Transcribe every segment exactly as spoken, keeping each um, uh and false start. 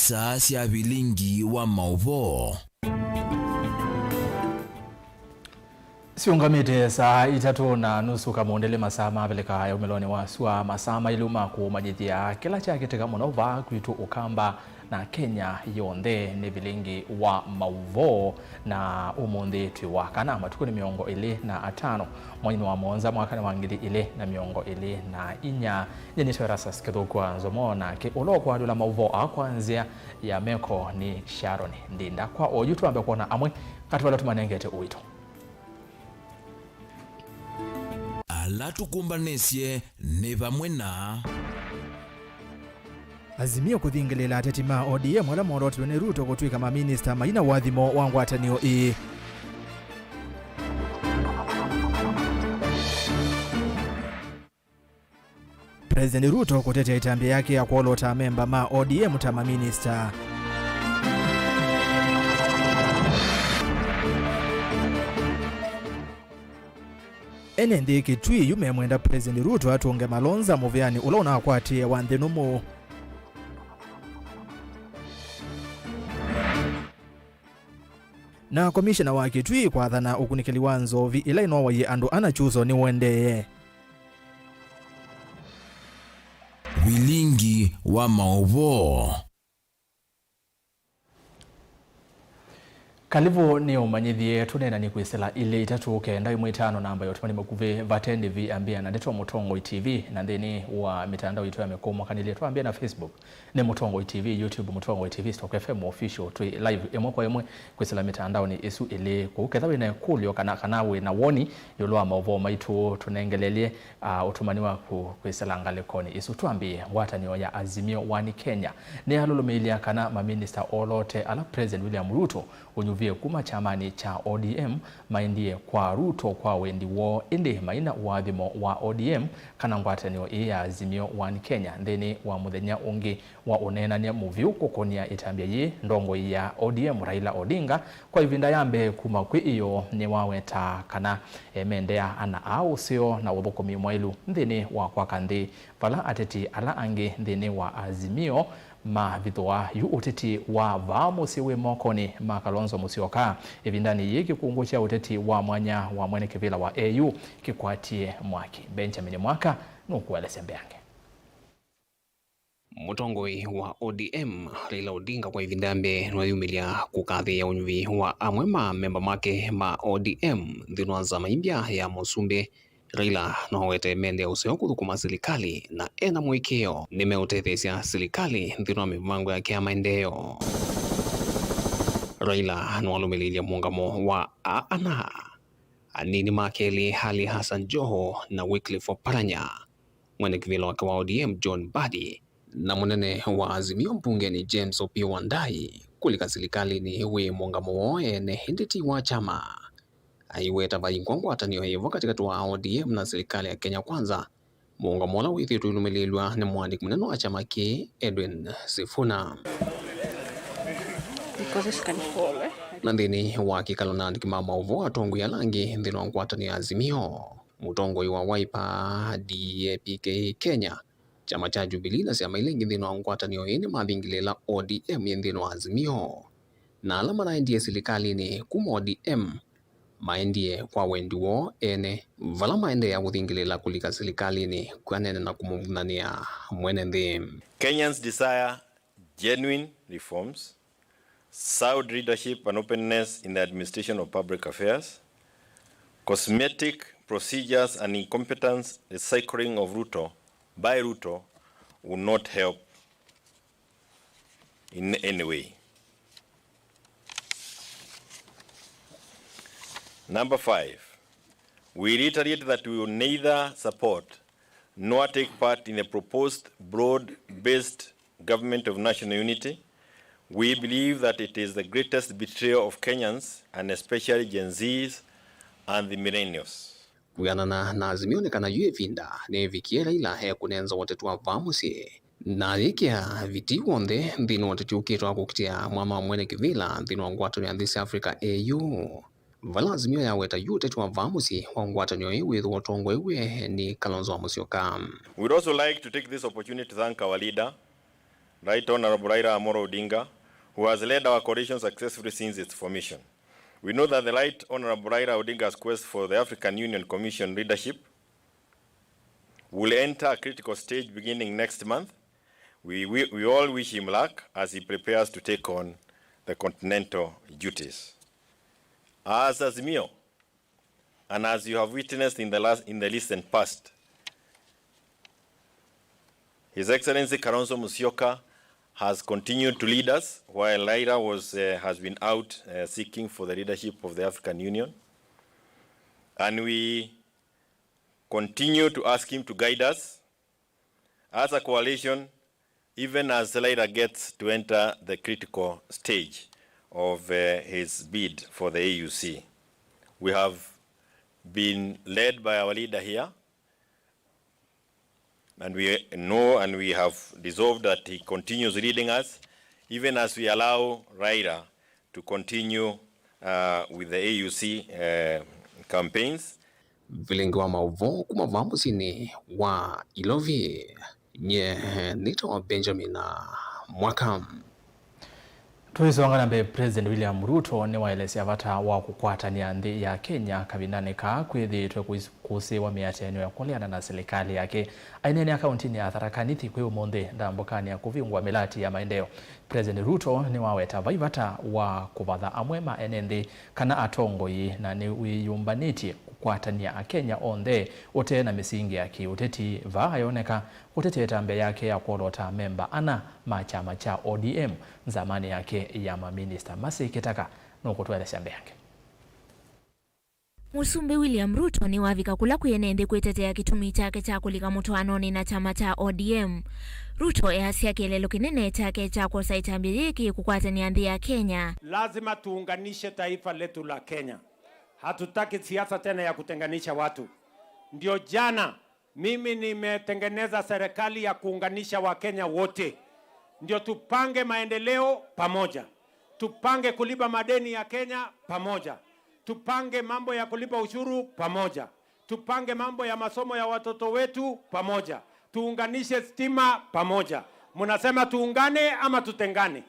Star sya vilingi wa maũvoo. Syũngamĩte saa itatũ na nusu kamũndĩlĩ, masaa ma Avilika ya ũmĩlonĩ wa sua, masaa mailũ ma kũmanyĩthya kĩla kyakĩtĩka mũno vaa kwitũ Ũkamba na Kenya yonthe. Nĩ vilingi wa maũvoo, na ũmũnthĩ twĩ wa kana, matukũ nĩ mĩongo ĩlĩ na atano, mweinĩ wa mũonza, mwakanĩ wa ngili ilĩ na mĩongo ĩlĩ na inya. Nyie nĩtawa Erastus Kĩthũku wa Nzomo, nake ũla ũkũalyũla maũvoo aa kwa nzĩa ya meko nĩ Sharon Ndinda. Kwa oyu twambe kwona amwe katĩ vala tũmanengete ũito. Ala tũkũmbanĩsye nĩ vamwe na Azimio kũthingĩlĩĩla ateti ma O D M ala molootelwe nĩ Ruto kũtw'ĩka maminista maina ũathimo wa ngwatanĩo ĩĩ. President Ruto kũtetea ĩtambya yake ya kwolota amemba ma O D M ta maminista. Ene nthĩ Kitui yu memwenda President Ruto atũnge Malonza mũvĩanĩ ũla ũnakwatĩe wa nthĩ nũmũ. Na komishena wa Kitui kwathana ũkunĩkĩli wa nzovi ĩla ĩnowaie andũ ana kyuso nĩũendee. Vilingi wa maũvoo. Kalĩvu nĩ ũmanyĩthye, tũneenany'e kwĩsĩla ilĩ itatũ kenda ĩmwe itano namba ya ũtũmani makuvĩ vate ndĩvi ambĩa na ndeto Mũtongoi T V na nthĩnĩ wa mĩtandao itũ ya mĩkũmwakanĩlye twambĩa na Facebook. Nĩ Mũtongoi T V, YouTube Mũtongoi T V, Stock F M Official. Twĩ live ĩmwe kwa ĩmwe kwĩsĩla mĩtandaonĩ ĩsu ĩlĩ. Kũu ketha wĩ na ĩkũlyo kana, kana wĩ na woni ĩũlũ wa maũvoo maitũ, tũnengelelye, ah, ũtũmani waku kwĩsĩla ngalĩkonĩ ĩsu. Twambĩĩe. Ngwatanĩo ya Azimio One Kenya nĩyalũlũmĩĩlya kana maminista olote ala President William Ruto ũnyuvie kuma kyamanĩ kya O D M maendie kwa Ruto kwa wendi woo, ĩndĩ maina ũathimo wa O D M kana ngwatanĩo ĩĩ ya Azimio One Kenya. Nthĩnĩ wa mũthenya ũngĩ wa ũneenany'a mũvyũ kũkũnĩa ĩtambya yĩĩ, ndongoi ya O D M Raila Odinga kwa ĩvinda ya mbee kuma kwĩ ĩyoo nĩwawetaa kana emendea ana aa ũseo na ũthũkũmi mwaĩlu nthĩnĩ wa kwaka nthĩ, vala ateti ala angĩ nthĩnĩ wa Azimio mavithũa yu ũteti wa vaa mũsyĩ wĩ mokonĩ ma Kalonzo Musyoka. Ĩvindanĩ yĩĩ, kĩkungũ kya ũteti wa mwanya wa mwene kĩvĩla wa A U kĩkwatie mwaki. Benjamin Mwaka nũkũelesya mbeange. Mũtongoi wa O D M, Raila Odinga, kwa ĩvinda ya mbee nĩweyumĩlya kũkathĩĩa ũnyuvi wa amwe ma memba make ma O D M nthĩnĩ wa nzama imbya ya mũsumbĩ. Raila nowete mende ũseo kũthũkũma silikalĩ na ena mũĩkĩĩo nĩmeũtetheesya silikalĩ nthĩnĩ wa mĩvango yake ya maendeeo. Raila nĩwalũmĩlĩilye mũũngamo wa aa ana, anini make elĩ, Ali Hassan Joho na Wycliffe Oparanya, mwene kĩvĩla wake wa O D M John Mbadi, na mũnene wa Azimio mbungeni James Opiyo Wandayi, kũlika silikalĩnĩ wĩ mũũngamo woo ene, ĩndĩ ti wa kyama. Aiweta vaingwa ngwatanĩo ĩvo katĩkatĩ wa O D M na silikalĩ ya Kenya Kwanza, mũũngamo ũla wĩthĩĩtwe ũilũmĩlĩĩlw'a nĩ mũandĩki mũnene wa kyama kĩĩ, Edwin Sifuna. Na nthĩnĩ wa kĩkalo na andĩki ma maũvoo, atongoi ala angĩ nthĩnĩ wa ngwatanĩo ya Azimio, mũtongoi wa Wiper, D A P K Kenya, kyama kya Jubilee na syama ila ingĩ nthĩnĩ wa ngwatanĩo ĩĩ nĩmathingĩlĩĩla O D M yĩ nthĩnĩ wa Azimio. Na ala manaendie silikalĩnĩ kuma O D M maendie kwa wendi woo ene, vala maendeea kũthingĩlĩĩla kũlika silikalĩnĩ kwĩanene na kũmũvũthanĩa mwene nthĩ. Kenyans desire genuine reforms, sound leadership and openness in the administration of public affairs. Cosmetic procedures and incompetence, the cycling of Ruto by Ruto will not help in any way. Number five, we reiterate that we will neither support nor take part in the proposed broad-based government of national unity. We believe that it is the greatest betrayal of Kenyans and especially Gen Zs and the millennials. Kwĩanana na Azimio nĩ kana yu ĩvinda nĩĩvikie Raila ekũnenza ũteti wa vaa mũsyĩ, na ayĩkĩa vitii w'onthe nthĩnĩ wa ũteti ũkĩte wa kũkitĩa mwanya wa mwene kĩvĩla nthĩnĩ wa ngwatanĩo ya nthĩ sya Africa, A U. Vala Azimio yaweta yu ũteti wa vaa mũsyĩ wa ngwatanĩo ĩĩ wĩthĩwa ũtongoew'e nĩ Kalonzo wa Musyoka. We would also like to take this opportunity to thank our leader, Right Honorable Raila Amolo Odinga, who has led our coalition successfully since its formation. We know that the Right Honorable Raila Odinga's quest for the African Union Commission leadership will enter a critical stage beginning next month. We, we, we all wish him luck as he prepares to take on the continental duties. As Azimio, and as you have witnessed in the last, in the recent past, His Excellency Kalonzo Musyoka has continued to lead us while Raila was, uh, has been out, uh, seeking for the leadership of the African Union. And we continue to ask him to guide us as a coalition, even as Raila gets to enter the critical stage of, uh, his bid for the A U C. We have been led by our leader here, and we know and we have resolved that he continues leading us, even as we allow Raila to continue, uh, with the A U C, uh, campaigns. Vilingi wa maũvoo kuma vaa mũsyĩnĩ wa Ilovi, nye nĩtawa Benjamin Mwaka. Tũisonga na mbee, President William Ruto nĩwaelesya vata wa kũkwatanĩa nthĩ ya Kenya kavindanĩ kaa kwĩthĩĩtwe kũis-, kũsĩĩwa mĩatĩanĩo ya kũleana na silikalĩ yake. Aineenea kaũntĩnĩ ya Tharaka Nithi kwĩ ũmũnthĩ ndambũkanĩ ya kũvingũa mĩlati ya maendeeo, President Ruto nĩwaweta vai vata wa kũvatha amwe ma ene nthĩ kana atongoi, na nĩwĩyũmbanĩtye kũkwatanĩa Akenya onthe ũte na mĩsingi ya kĩũteti. Vaa ayoneka kũtetea ĩtambya yake ya kwolota amemba ana ma kyama kya O D M nzamanĩ yake ya maminista. Mercy Kitaka nũkũtũelesya mbeange. Mũsumbĩ William Ruto nĩwavika kũla kwĩ ene nthĩ kwĩtetea kĩtumi kyake kya kũlika mũtwaanonĩ na kyama kya O D M. Ruto easya kĩeleelo kĩnene kyake kya kwosa ĩtambya yĩĩ kĩ kũkwatanĩa nthĩ ya Kenya. Lazima tuunganishe taifa letu la Kenya. Hatutaki siasa tena ya kutenganisha watu. Ndio jana mimi nimetengeneza serikali ya kuunganisha Wakenya wote. Ndio tupange maendeleo pamoja. Tupange kulipa madeni ya Kenya pamoja. Tupange mambo ya kulipa ushuru pamoja. Tupange mambo ya masomo ya watoto wetu pamoja. Tuunganishe stima pamoja. Mnasema tuungane ama tutengane?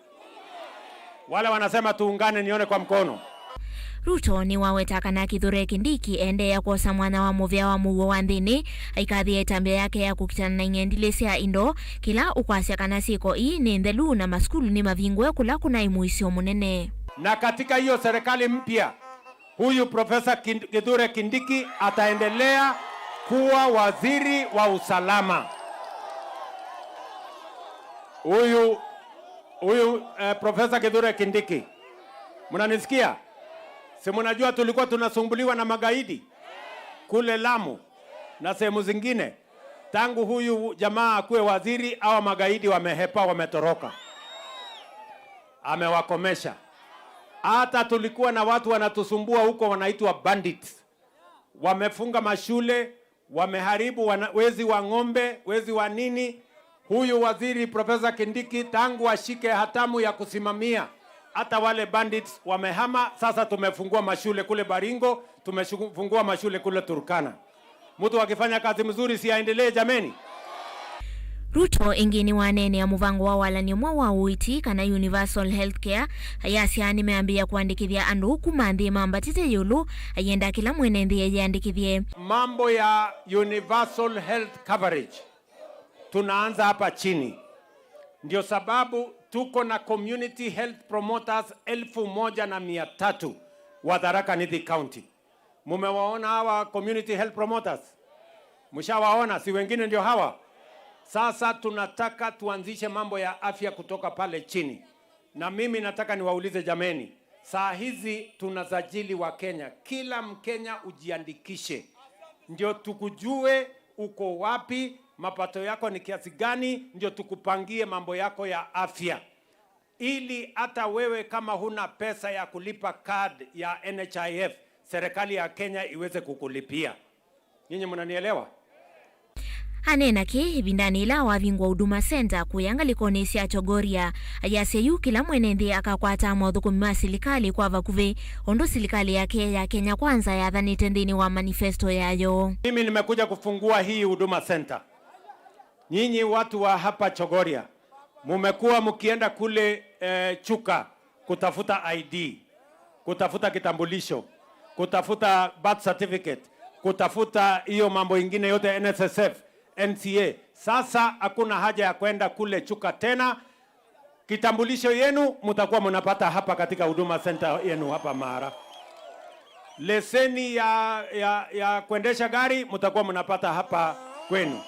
Wale wanasema tuungane, nione kwa mkono. Ruto nĩwaweta kana Kithure Kindiki endeea kwosa mwanya wa mũvĩa wa mũuo wa nthĩnĩ, aikathĩa ĩtambya yake ya kũkitana na ing'endilĩ sya indo, kĩla ũkwasya kana syĩko ii nĩ nthelu na masukulu nĩmavingũe kũla kũnaĩ mũisyo mũnene. Na katika hiyo serikali mpya, huyu Profesa Kind-, Kithure Kindiki ataendelea kuwa waziri wa usalama. Huyu, huyu, eh, Profesa Kithure Kindiki, mnanisikia? Si mnajua tulikuwa tunasumbuliwa na magaidi kule Lamu na sehemu zingine? Tangu huyu jamaa akuwe waziri, hawa magaidi wamehepa, wametoroka. Amewakomesha. Hata tulikuwa na watu wanatusumbua huko, wanaitwa bandits. Wamefunga mashule, wameharibu wana-, wezi wa ng'ombe, wezi wa nini. Huyu waziri Profesa Kindiki, tangu ashike hatamu ya kusimamia, hata wale bandits wamehama. Sasa tumefungua mashule kule Baringo, tumefungua mashule kule Turkana. Mtu akifanya kazi mzuri, si aendelee jameni? Ruto ĩngĩ nĩwaneenea mũvango wa walany'o mwa wa ũiiti kana universal healthcare, ayasya nĩmeambĩĩa kũandĩkĩthya andũ kuma nthĩ mambatĩte ĩũlũ, ayenda kĩla mwene nthĩ eyĩandĩkĩthye. Mambo ya universal health coverage, tunaanza hapa chini. Ndio sababu tuko na community health promoters elfu moja na mia tatu wa Tharaka Nithi County. Mumewaona hawa community health promoters? Mshawaona, si wengine ndio hawa? Sasa tunataka tuanzishe mambo ya afya kutoka pale chini. Na mimi nataka niwaulize jameni, saa hizi tunasajili wa Kenya. Kila Mkenya ujiandikishe. Ndio tukujue uko wapi, mapato yako ni kiasi gani, ndio tukupangie mambo yako ya afya. Ili hata wewe kama huna pesa ya kulipa card ya N H I F, serikali ya Kenya iweze kukulipia. Nyinyi mnanielewa? Aneena kĩ ĩvindanĩ ĩla wavingwa Huduma Center kũya ngalĩkonĩ sya Chogoria, ayasya yu kĩla mwene nthĩ akakwata mothũkũmi ma silikalĩ kwa vakuvĩ, ũndũ silikalĩ yake ya Kenya Kwanza yathanĩte nthĩnĩ wa manifesto yayo. Mimi nimekuja kufungua hii Huduma Center. Nyinyi watu wa hapa Chogoria, Mumekuwa mkienda kule, eh, Chuka kutafuta I D, kutafuta kitambulisho, kutafuta birth certificate, kutafuta hiyo mambo ingine yote, N S S F, N C A. Sasa hakuna haja ya kwenda kule Chuka tena. Kitambulisho yenu mtakuwa mnapata hapa katika Huduma Center yenu hapa Mara. Leseni ya, ya, ya kuendesha gari mtakuwa mnapata hapa kwenu.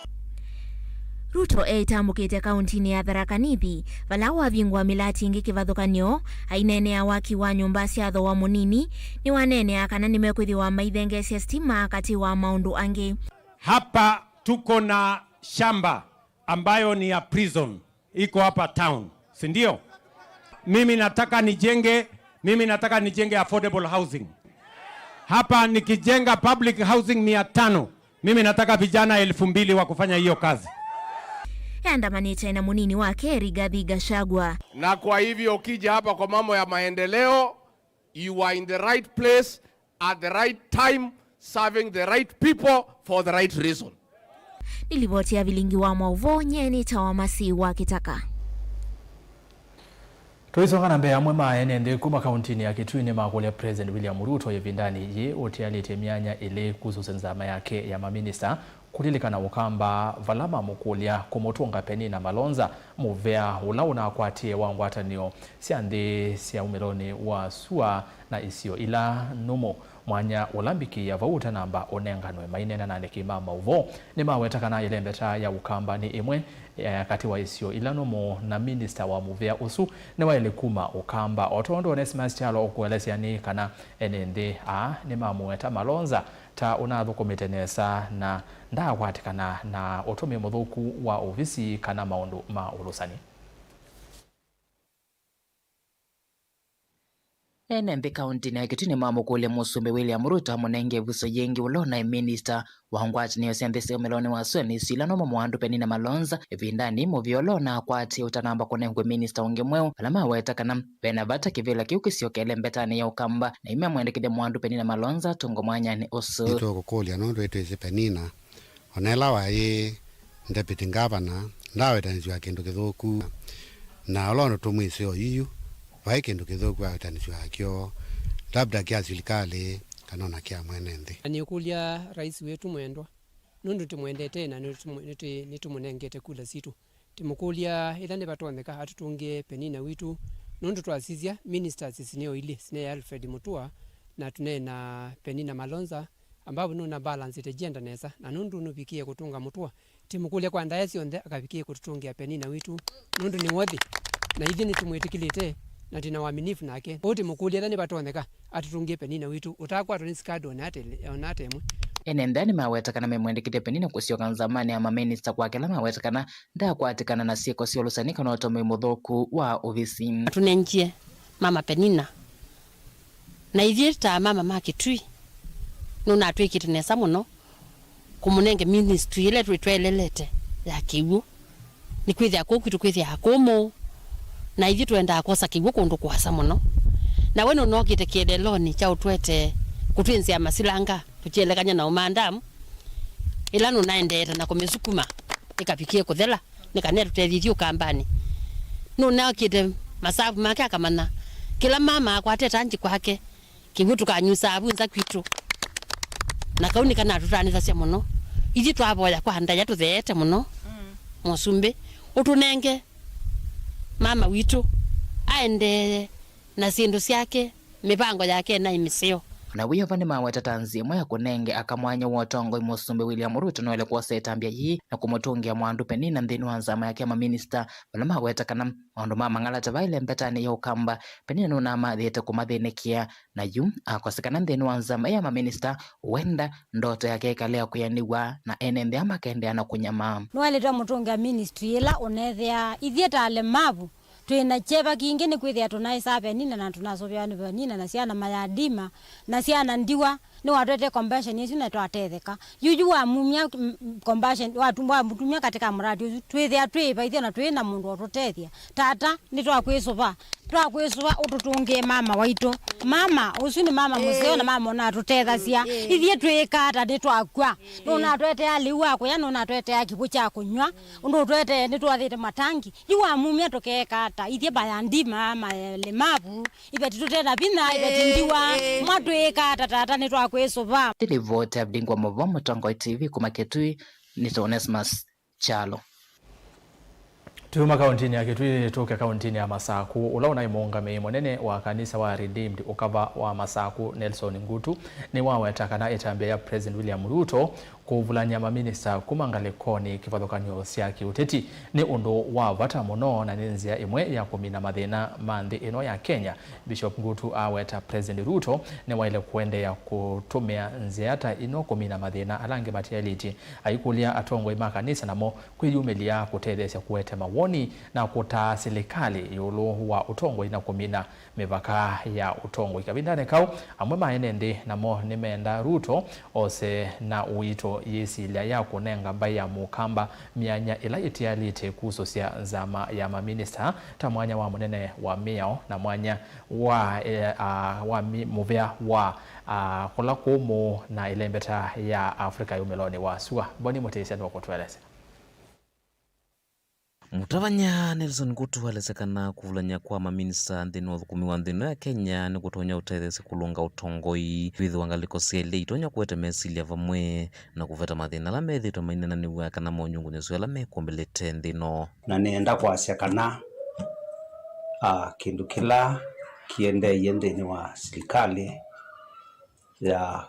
Ruto eitambũkĩte kauntinĩ ya Tharaka Nithi, vala wavingũa mĩlati ĩngĩ kĩvathũkany'o, aineenea waki wa nyũmba sya thooa mũnini, nĩwaneenea kana nĩmekwĩthĩwa maithengeesya sitima katĩ wa maũndũ angĩ. Hapa tuko na shamba ambayo ni ya prison, iko hapa town, si ndio? Mimi nataka nijenge, mimi nataka nijenge affordable housing. Hapa nikijenga public housing mia tano, mimi nataka vijana elfu mbili wa kufanya hiyo kazi. Eandamanĩte na mũnini wake Rigathi Gachagua. Na kwa hivyo ukija hapa kwa mambo ya maendeleo, you are in the right place at the right time, serving the right people for the right reason. Nĩ livoti ya Vilingi wa Maũvoo, nyie nĩtawa Masi wa Kĩtaka. Tũisonga na mbee, amwe ma ene nthĩ kuma kauntinĩ ya Kitui nĩmakũlya President William Ruto ĩvindanĩ yĩĩ ũtialĩtye myanya ĩlĩ kũsũsya nzama yake ya maminista kũlilikana Ũkamba vala mamũkũlya kũmũtũnga Penina Malonza, mũvea ũla ũnakwatie wa ngwatanĩo sya nthĩ sya umĩlonĩ wa sua na isio ila nũmũ. Mwanya ũla mbikĩĩa vau ũtanamba ũnenganwe, maineena na andĩki ma maũvoo nĩmaweta kana ĩlembeta ya Ũkamba nĩ ĩmwe, eh, katĩ wa isio ila nũmũ, na minista wa mũvea ũsu nĩwaĩle kuma Ũkamba. O tondũ Onesimus Kyalo ũkũelesya nĩ kana ene nthĩ aa nĩmamũweta Malonza ta ũnathũkũmĩte nesa na ndaakwatĩkana na ũtũmĩi mũthũku wa ovisi kana maũndũ ma ũlũsani. Ene nthĩ kauntinĩ ya Kitui nĩmamũkũlya Mũsumbĩ William Ruto amũnenge ĩvuso yĩngĩ ũla ũnaĩ minista wa ngwatanĩo sya nthĩ sya ũmĩlonĩ wa sua na isio ila nũmũ Mwandũ Penina Malonza ĩvindanĩ mũvea ũla ũnakwatie ũtanamba kũnengwe minista ũngĩ mweũ, vala maweta kana vena vata kĩvĩla kĩu kĩsyokele mbetanĩ ya Ũkamba, na imemwendekethya Mwandũ Penina Malonza atũngwe mwanyanĩ ũsu. Nĩtũkũkũlya nũndũ ĩtwĩsĩ Penina, o na ĩla waĩ deputy governor, ndaawetanĩsw'a kĩndũ kĩthũku, na ũla ũndũ tũmwĩsĩ oyu yu, vaĩ kĩndũ kĩthũku awetanĩsw'a nakyo, labda kya silikalĩ kana o na kya mwene nthĩ. Na nĩũkũlya rais wetu mwendwa, nũndũ tũmwendete na nĩtũmũ-, nĩtũ-, nĩtũmũnengete kula sitũ. Tũmũkũlya ĩla nĩvatonyeka atũtũngĩe Penina witũ, nũndũ twasisya ministers sineo ilĩ, sine ya Alfred Mutua na tũneena Penina Malonza, ambavo nũna balance ĩte agenda nesa, na nũndũ nũvikĩe kũtũnga Mutua, tũmũkũlya kwa ndaĩa syonthe akavikĩe kũtũtũngĩa Penina witũ, nũndũ nĩ worthy, na ithyĩ nĩtũmwĩtĩkĩlĩte, na twĩ na waminifu nake. Ũu tũmũkũlya ĩla nĩvatonyeka atũtũngĩe Penina witũ ũtakwatwa nĩ scandal o na ata ĩmwe. Ene nthĩ nĩmaweta kana memwendekethya Penina kũsyoka nzamanĩ ya maminista kwa kĩla maweta kana ndaakwatĩkana na syĩko sya ũlũsani kana ũtũmĩi mũthũku wa ovisi. Atũnengie Mama Penina. Na ithyĩ ta mama ma Kitui, nũnatwĩkĩte nesa mũno kũmũnenge ministry ĩla twĩ twaĩlelete ya kĩw'ũ. Nĩkwĩthĩa kũu kwitũ kwĩthĩaa kũmũ, na ithyĩ twendaa kwosa kĩw'ũ kũndũ kũasa mũno. Na we nũnokĩte kĩeleelonĩ kya ũtwete kũtwĩnzĩa masilanga tũkyelekany'a na ũmandamu, ĩla nũnaendeete na kũmĩsukuma ĩkavikĩe kũthela, nĩ kana ĩtũtethye ithyĩ Ũkambanĩ. Nũnokĩte masavu make akamanya kĩla mama akwatĩte anji kwake, kĩw'ũ tũkanyusaa vu nza kwitũ. Na kau nĩkanatũtanĩthasya mũno. Ithyĩ twavoya kwa ndaĩa tũtheete mũno, Mũsumbĩ, ũtũnenge mama witũ aendee na syĩndũ syake, mĩvango yake naĩ mĩseo. Na wĩova nĩmaweta ta nzĩa ĩmwe ya kũnenge aka mwanya wa ũtongoi Mũsumbĩ William Ruto noele kwosa ĩtambya yĩĩ na kũmũtũngĩa Mwandũ Penina nthĩnĩ wa nzama yake ya maminista, vala maweta kana maũndũ ma mang'ala ta vaĩle mbetanĩ ya Ũkamba, Penina nũnamathĩte kũmathĩnĩkĩa, na yu akosekana nthĩnĩ wa nzama ya maminista, wenda ndoto yake ĩkale ya kwĩanĩw'a na ene nthĩ aa makaendeea na kũnyamaa. Nĩwaĩlĩte mũtũngĩa ministry ĩla ũnethĩaa ithyĩ ta alemavu. Twĩ na kyeva kingĩ nĩkwĩthĩa tũnaĩsaa Penina na tũnasũvĩawa nĩ Penina na syana mayatima na syana ndiwa, Nĩwatwetee compassion ĩsu na twatetheka. Yu, yu wamumya, mm, compassion, watu-, wamũtumya katika mũradi ũsu, twĩthĩa twĩ vaithyo na twĩ na mũndũ ũtũtethya. Tata, nĩtwakwĩsũva. Twakwĩsũva ũtũtũngĩe mama waitũ. Mama, ũsu nĩ mama mũseo na mama ũnatũtethasya. Ithyĩ twĩĩka ata nĩtwakw'a? Nũnatwetea lĩu wa kũya, nũnatwetea kĩw'ũ kya kũnyw'a. Ũndũ ũtwetee nĩtwathĩte matangi. Yu wamumya tũkeeka ata? Ithyĩ mayandima, malemavu, iveti tũte na vinya, iveti ndiwa. Mwatwĩĩka ata tata nĩtwakwĩsũva? Nĩ ripoti ya Vilingwa Mũvoo, Mũtongoi T V kuma Kitui, nĩ Onesmus Kyalo. Tuma kauntinĩ ya Kitui tũke kauntinĩ ya Masaku, ũla ũnaĩ mũũngamĩi mũnene wa kanisa wa Redeemed Ũkava wa Masaku, Nelson Ngutu, nĩwaweta kana ĩtambya ya President William Ruto kũvulany'a maminista kuma ngalĩkonĩ kĩvathũkany'o sya kĩũteti nĩ ũndũ wa vata mũno na nĩ nzĩa ĩmwe ya kũmina mathĩna ma nthĩ ĩno ya Kenya. Bishop Ngutu aweta President Ruto nĩwaĩle kũendeea kũtũmĩa nzĩa ta ĩno kũmina mathĩna ala angĩ mataĩlĩtye, aikũlya atongoi ma kanisa namo kwĩyumĩlya kũtetheesya kũete mawoni na kũtaa silikalĩ ĩũlũ wa ũtongoi na kũmina mĩvaka ya ũtongoi. Kavindanĩ kau, amwe ma ene nthĩ namo nĩmenda Ruto ose na ũito yĩsilya ya kũnenga mbaĩ ya Mũkamba myanya ĩla ĩtialĩte kusũsya nzama ya maminista, ta mwanya wa mũnene wa mĩao na mwanya wa, eh, ah, wa mi-, mũvea wa, ah, kũla kũmũ na ĩlembeta ya Afrika yumĩlonĩ wa sua. Boni Mũtĩsya nĩwakũtũelesya. Mũtavany'a Nelson Ngutu alesya kana kũvulany'a kwa maminista nthĩnĩ wa ũthũkũmi wa nthĩ ĩno ya Kenya nĩkũtonya ũtetheesya kũlũnga ũtongoi, kwĩthĩwa ngalĩko syelĩ itonya kũete mesilya vamwe na kũveta mathĩna ala methĩĩtwe maineenanĩw'a kana monyungunyĩsyo ala mekũmbĩlĩte nthĩ ĩno. Na nĩenda kwasya kana, ah, kĩndũ kĩla kĩendeeie nthĩnĩ wa silikalĩ ya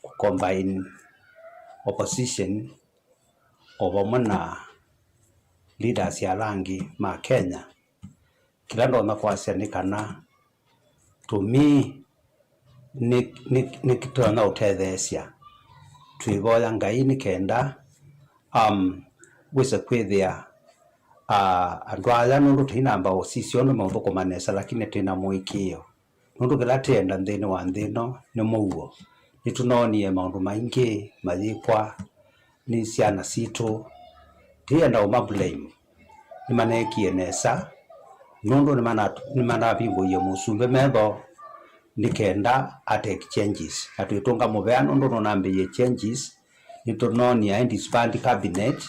kũcombine opposition o vamwe na leaders ala angĩ ma Kenya, kĩla ndonya kwasya nĩ kana to me nĩ, nĩ, nĩkĩtonya ũtetheesya. Twĩvoya Ngai nĩ kenda, um, wĩse kwĩthĩa, ah, andũ aya nũndũ tũinamba ũsisya ũndũ meũthũkũma nesa, lakini twĩna mũĩkĩĩo. Nũndũ kĩla twĩenda nthĩnĩ wa nthĩ ĩno nĩ mũuo. Nĩtũnoonie maũndũ maingĩ mayĩkwa nĩ syana sitũ. Tũienda ũma blame. Nĩmaneekie nesa, nũndũ nĩmana-, nĩmanavingũie mũsumbĩ metho nĩ kenda a take changes. Na twĩtũnga mũvea nũndũ nũnambĩĩie changes. Nĩtũnoonie aĩ disband cabinet,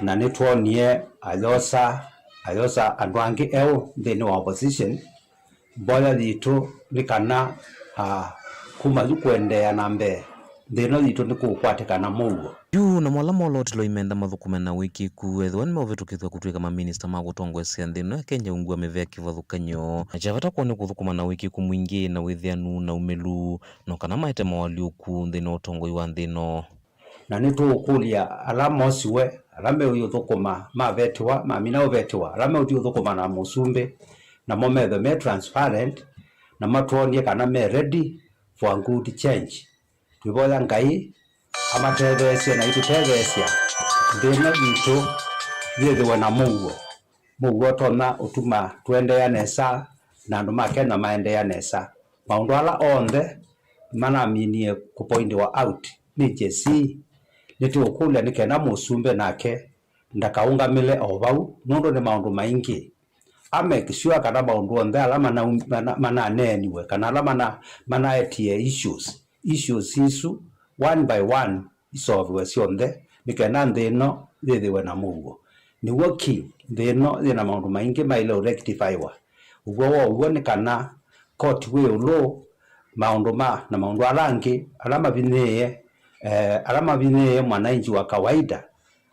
na nĩtwonie ayosa, ayosa andũ angĩ eũ nthĩnĩ wa opposition. Mboya yitũ nĩ kana, ah, kuma yu kũendeea na mbee, nthĩ ĩno yitũ nĩkũkwatĩkana mũuo. Yu namo ala molootelwa imenda mathũkũme na ũĩkĩĩku ethĩwa nĩmeũvĩtũkĩthw'a kũtw'ĩka maminista ma kũtongoesya nthĩ ĩno ya Kenya ungu wa mĩvea kĩvathũkany'o. Na kya vata kwoo nĩ kũthũkũma na ũĩkĩĩku mwingĩ na wĩthĩanu na umĩlu, no kana maete moalyũku nthĩnĩ wa ũtongoi wa nthĩ ĩno. Na nĩtũũkũlya ala mosiwe, ala meũthi ũthũkũma, mavetiwa, mamina ũvetiwa, ala meũthi ũthũkũma na mũsumbĩ, namo methwe me transparent, na matwony'e kana me ready for a good change. Twĩvoya Ngai amatetheesye na aitũtetheesya nthĩ ĩno yitũ yĩthĩwe na mũuo. Mũuo ũtonya ũtuma tũendeea nesa na andũ ma Kenya maendeea nesa. Maũndũ ala onthe manaminie kũpointiwa out nĩ Gen Z, nĩtũũkũlya nĩ kenda mũsumbĩ nake ndakaũngamĩle o vau, nũndũ nĩ maũndũ maingĩ. A make sure kana maũndũ onthe ala mana-, mana-, mananeeniwe, kana ala mana-, manaetie issues, issues isu one by one isolviwe syonthe, nĩ kenda nthĩ ĩno yĩthĩwe na mũuo. Nĩw'o key, nthĩ ĩno yĩna maũndũ maingĩ maĩle ũrectifywa. Ũw'o wa ũw'o nĩ kana koti wĩ ĩũlũ maũndũ ma, na maũndũ ala angĩ ala mavinyĩĩe, eh, ala mavinyĩĩe mwananchi wa kawaida,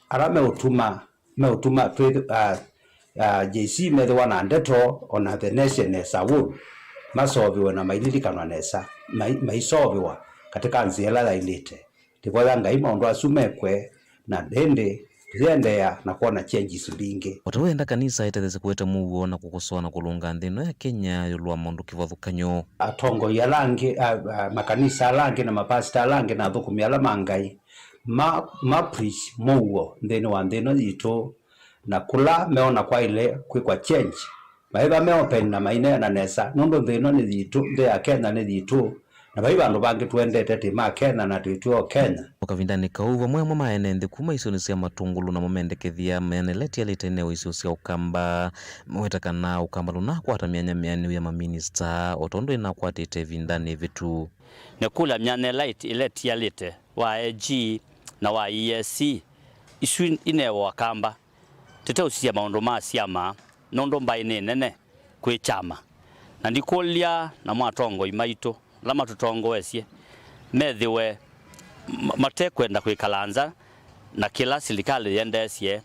ala meũtuma, meũtuma twĩ, ah, ah, Gen Z methĩwa na ndeto, ona the nation as a whole, masolviwe na maililikanwa nesa, mai-, maisolviwa katika nzĩa ĩla yaĩlĩte. Tũivoya Ngai maũndũ asu mekwe, na ĩndĩ tũyĩendeea na kwona changes mbingĩ. O ta wenda kanisa ĩtetheesye kũete mũuo na kũkosoa na kũlũnga nthĩ ĩno ya Kenya ĩũlũ wa maũndũ kĩvathũkany'o. Atongoi ala angĩ, a, a, makanisa ala angĩ na mapasita ala angĩ na athũkũmi ala ma Ngai ma, ma preach mũuo nthĩnĩ wa nthĩ ĩno yitũ, na kũla meona kwaĩle kwĩkwa change, maĩva me open na maineena nesa, nũndũ nthĩ ĩno nĩ yitũ, nthĩ ya Kenya nĩ yitũ, Na vai vandũ vangĩ tũendete, ti ma Kenya na tũitw'ĩ o Kenya. O kavindanĩ kau, vamwe amwe ma ene nthĩ kuma isionĩ sya Matũngũlũ namo mendekethya mĩana ĩla ĩtialĩte ĩnewe isio sya Ũkamba, maweta kana Ũkamba ndũnakwata myanya mĩanĩu ya maminista o tondũ ĩnakwatĩte ĩvindanĩ ĩvĩtu. Nĩkũlya myanya ĩla ĩti-, ĩla ĩtialĩte wa A G na wa E A C, isu inewe Akamba. Tũteũsisya maũndũ ma syama, nũndũ mbaĩ nĩ nene kwĩ kyama. Na ndikũlya namo atongoi maitũ ala matũtongoesye methĩwe ma-, matekwenda kwĩkala nza na kĩla silikalĩ yendeesye,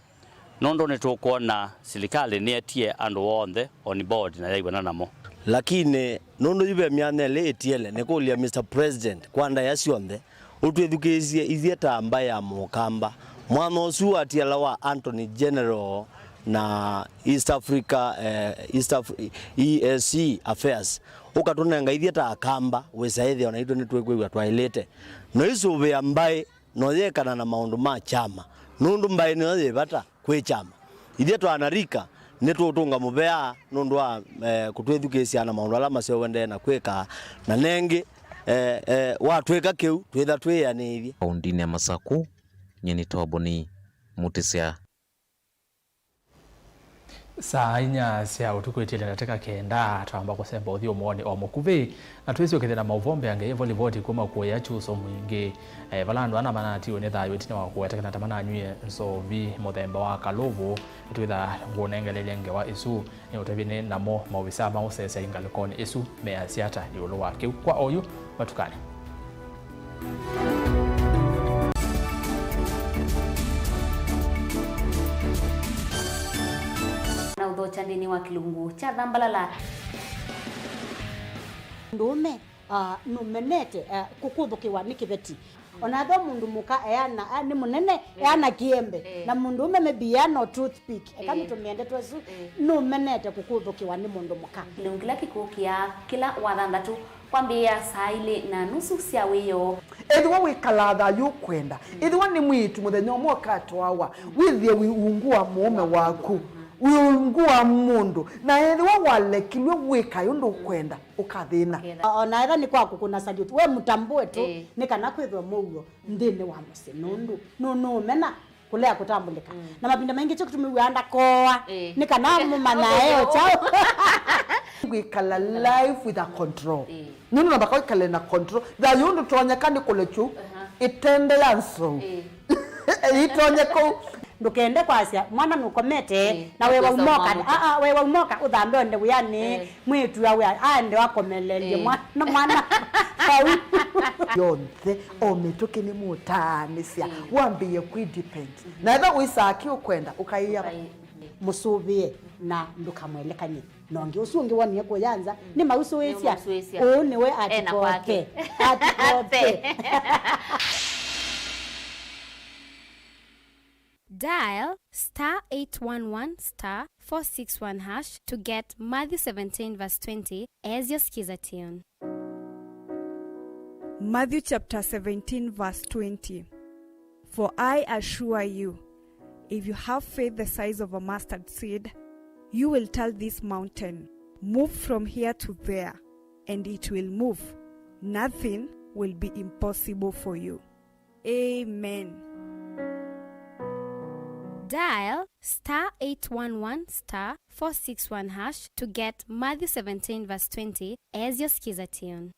nũndũ nĩtũkwona silikalĩ nĩetie andũ onthe on board na yaĩw'ana namo. Lakini nũndũ yu ve myanya ĩlĩ ĩtiele, nĩkũlya Mister President, kwa ndaĩa syonthe, ũtwĩthukĩĩsye ithyĩ ta mbaĩ ya Mũkamba. Mwanya ũsu watiala wa Attorney General na East Africa, eh, East Af-, E A C Affairs, ũkatũnenga ithyĩ ta Akamba wĩsa ĩthĩo naitũ nĩtwĩkwĩw'a twaĩlĩte. No isũvĩa mbaĩ no yekana na maũndũ ma kyama, nũndũ mbaĩ nĩyo yĩ vata kwĩ kyama. Ithyĩ twanarika nĩtũũtũnga mũvea nũndũ wa, eh, kũtwĩthukĩĩsya na maũndũ ala maseo ũendee na kwĩka, na nengĩ, eh, eh, watwĩka kĩu, twĩtha twĩanĩithye. Kaũndinĩ ya Masakũ, nyie nĩ Toboni Mũtĩsya. Saa inya sya ũtukũ ĩtiele ndatĩka kenda, twamba kũsemba ũthyũmũonĩ o mũkuvĩ, na twĩsyokethya na maũvoo mbeange ĩvo livoti kuma kũya Kyuso Mwingĩ, eh, vala andũ ana manatiwe nĩ thayũ ĩtina wa kũwetekana ta mananywie nzovi mũthemba wa kalũvũ. Nĩtwĩtha ngũnengelelya ngewa ĩsu nĩ ũtavye nĩ namo maovisa ma ũsesya ngalĩkonĩ ĩsu measya ata ĩũlũ wa kĩu. Kwa oyu, vatukane. Na ũthokya nthĩnĩ wa kĩlungu kya thambalala. Mũndũũme, ah, nũmenete, ah, kũkũthũkĩwa nĩ kĩveti. Ona ethĩwa mũndũ mũka eana, ah, nĩ mũnene, eana kĩembe. Eh. Na mũndũũme maybe eana o toothpick. Eka nĩtũmĩe ndeto ĩsu, nũmenete kũkũthũkĩwa nĩ mũndũ mũka. Kĩlungu kĩla kĩkũkĩa kĩla wathanthatũ. Kwambĩĩa saa ilĩ na nusu sya wĩoo. Ethĩwa wĩkalaa thayũ ũkwenda, ethĩwa nĩ mwĩĩtu mũthenya ũmwe ũkatwawa, wĩthĩe wĩ ungu wa mũũme waku, wĩ ungu wa mũndũ, na ethĩwa walekilw'e wĩkae ũndũ ũkwenda, ũkathĩna. O na ethĩwa nĩ kwa kũkũna salute, we mũtambũe tu, nĩ kana kwĩthwe mũuo nthĩnĩ wa mũsyĩ, nũndũ nũnũũmena kũlea kũtambũlĩka. Na mavinda maingĩ kyo kĩtumi wĩaa ndakoa, nĩ kana mũmanya eo kyaũ. Kwĩkala life with a control. Nũndũ namba kwĩkale na control. Thayũ ndũtonyeka nĩ kũlekyu ĩtende ya nzou. Ĩitonye kũu. Ndũkende kwasya mwana nũkomete na wewa umoka. Aa, wewa umoka ũthambe onde wĩanĩ. Mwĩĩtu awe aende akomelelye mwana, mwana vau. Yonthe, o mĩtũkĩ nĩmũtaanĩsya, wambĩĩe kwĩ depend. Na ethĩwa wĩsaa kĩ ũkwenda, ũkaĩa. Mũsũvĩe na ndũkamwelekany'e na ũngĩ. Ũsu ũngĩ wonie kũya nza, nĩ mausũĩsya. Ũũ nĩwe atikote. Atikote. Dial star eight one one star four six one hash to get Matthew seventeen verse twenty as your Skiza tune. Matthew chapter seventeen verse twenty. For I assure you, if you have faith the size of a mustard seed, you will tell this mountain, "Move from here to there," and it will move. Nothing will be impossible for you. Amen. Dial star eight one one star four six one hash to get Matthew seventeen verse twenty as your Skiza tune.